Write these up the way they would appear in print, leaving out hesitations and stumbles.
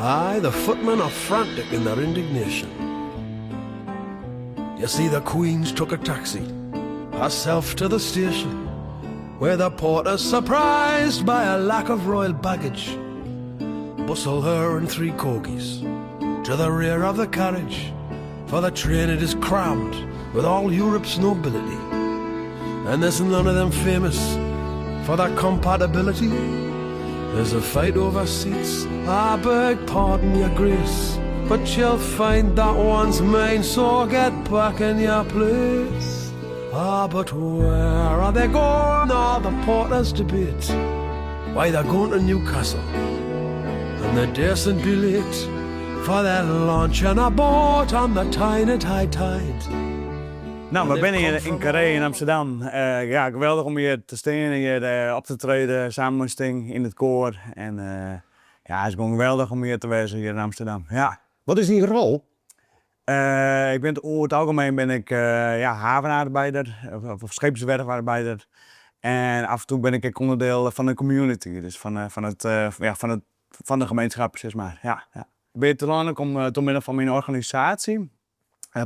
Aye, the footmen are frantic in their indignation. You see, the Queen's took a taxi herself to the station, where the porter's surprised by a lack of royal baggage. Bustle her and three corgis to the rear of the carriage, for the train it is crammed with all Europe's nobility. And there's none of them famous for their compatibility. There's a fight over seats, I beg pardon your grace, but you'll find that one's mine, so get back in your place. Ah, but where are they going? All the porters debate. Why, they're going to Newcastle, and they daresn't be late, for they're launching a boat on the Tyne at high tide. Nou, we binne hjir yn Carré yn Amsterdam. Ja, geweldich om hjir te stean en hjir op te treden samen mei Sting yn it koar. En ja, it is gewoan geweldich om hjir te wêzen hjir yn Amsterdam. Ja. Wat is dyn rol? Ik bin oer it algemien bin ik ja, havenarbeider of scheepswerfarbeider. En af en toe bin ik ek ûnderdiel fan de community, dus fan it, ja, fan de gemeenschap, sis mar. Ja. Ik bin hjir telâne kommen troch middel fan myn organisaasje.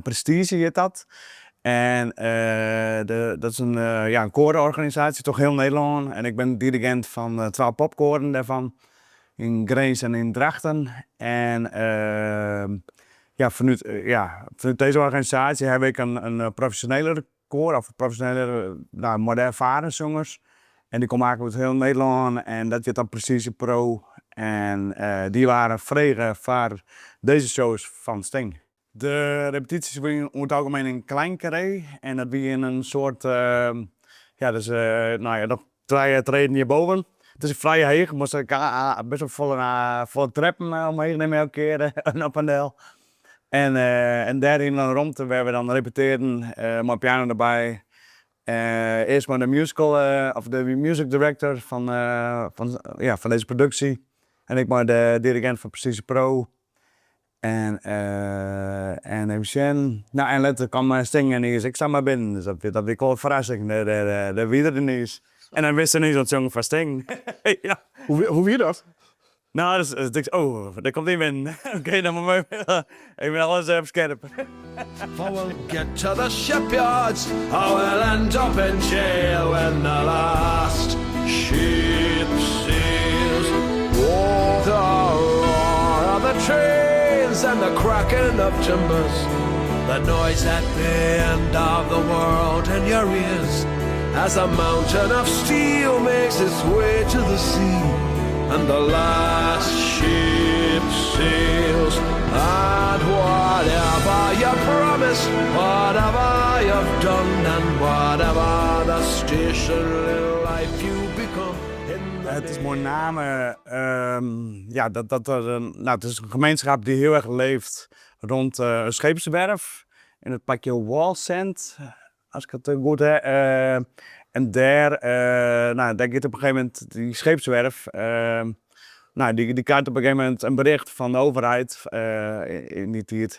Prestige hjit dat. En dat is in, ja, in koarorganisaasje troch hiel Nederlân. En ik bin dirigint fan twa popkoaren dêrfan, yn Grins en yn Drachten. En ja, fanút, ja, fanút dizze organisaasje haw ik in profesjoneler koar, of profesjoneler, no, mei de erfaren sjongers. En dy komme eigentlik út hiel Nederlân en dat hjit dan Prestige Pro. En dy waarden frege foar dizze shows fan Sting. De repetysjes wiene oer it algemien yn Klein Carré en dat wie yn in soart, ja, dus, no ja, noch trije treden hjirboven. It is frij heech, moast ek best wol folle treppen omheech nimme elke kear en op en del. En dêr yn in romte wêr't we dan repetearden mei piano derby. Earst mei de musical, of de music director fan, ja, fan dizze produksje en ek mei de dirigint fan Prestige Pro. En even sjen, no en letter kaam Sting yniens ek samar binnen, dus dat wie ek wol in ferrassing, dêr wie er yniens. En dan bist yniens oan it sjongen foar Sting. Ja. Hoe wie dat? No, dus ik, oh, dêr komt ien binnen. Oké, dan moat ik even alles op skerp. For we'll get to the shipyards or we'll end up in jail when the last ship sails. Oh, the roar of the trains and the cracking of timbers, the noise at the end of the world in your ears, as a mountain of steel makes its way to the sea, and the last ship sails. And whatever you promised, whatever you've done, and whatever the station in life you become. In the It is mei name ja, dat der in, no, it is in gemeenschap dy't hiel erch leeft rûn in scheepswerf yn it plakje Wallsend, as ik it goed ha. En dêr, no, dêr giet op in gegeven momint dy scheepswerf, no, dy krijt op in gegeven momint in bericht fan de overheid yn dy tiid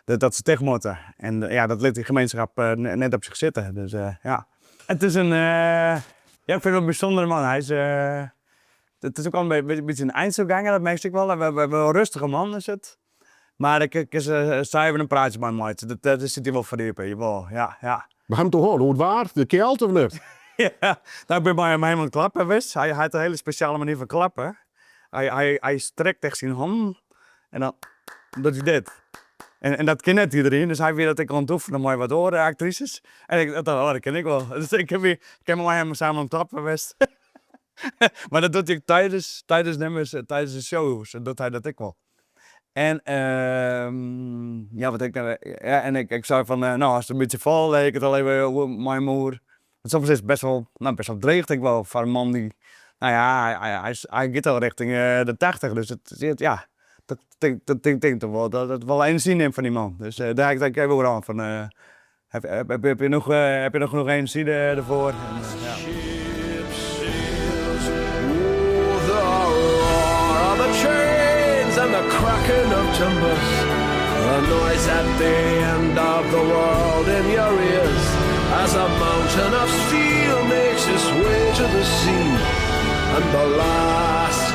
dat se ticht moatte. En ja, dat lit dy gemeenschap net op sich sitte. Dus ja. It is in, ja, ik fyn it wol in bysûndere man. Hy is, it is ek wol in bytsje in einzelganger, dat merkst ek wol. In rêstige man is it. Mar ik kin sa even in praatsje mei him meitsje, dêr sit hy wol foar iepen, jawol, ja. We ha him toch hân, oer it waar, de kjeld of net? Ja, no ik bin mei him oan it klappen west. Hy hat in hiele spesjale manier fan klappen. Hy strekt echt syn hannen en dan docht hy dit. En dat kin net iderien, dus hy wie dat ek oan it oefenen mei wat oare aktrises. En ik dacht, oh, dat kin ik wol. Dus ik ha mei him samen oan it klappen west. Mar dat docht hy ek tidens nummers, tidens de shows, docht hy dat ek wol. En ja, wat ik nou, ja, en ik sei fan, no, as it in bytsje falt, dan ha ik it al even mei him oer. Want soms is it best wol, no, best wol dreech tink ik wol foar in man dy't, no ja, hy giet al rjochting de tachtich, dus it, ja, dat tink ik toch wol dat it wol enerzjy nimt fan dy man. Dus dêr ha ik it ek even oer hân fan, heb je nog genoeg energie ervoor? En, ja. Ship sails, oh, the roar of the trains and the cracking of timbers, the noise at the end of the world in your ears, as a mountain of steel makes its way to the sea, and the last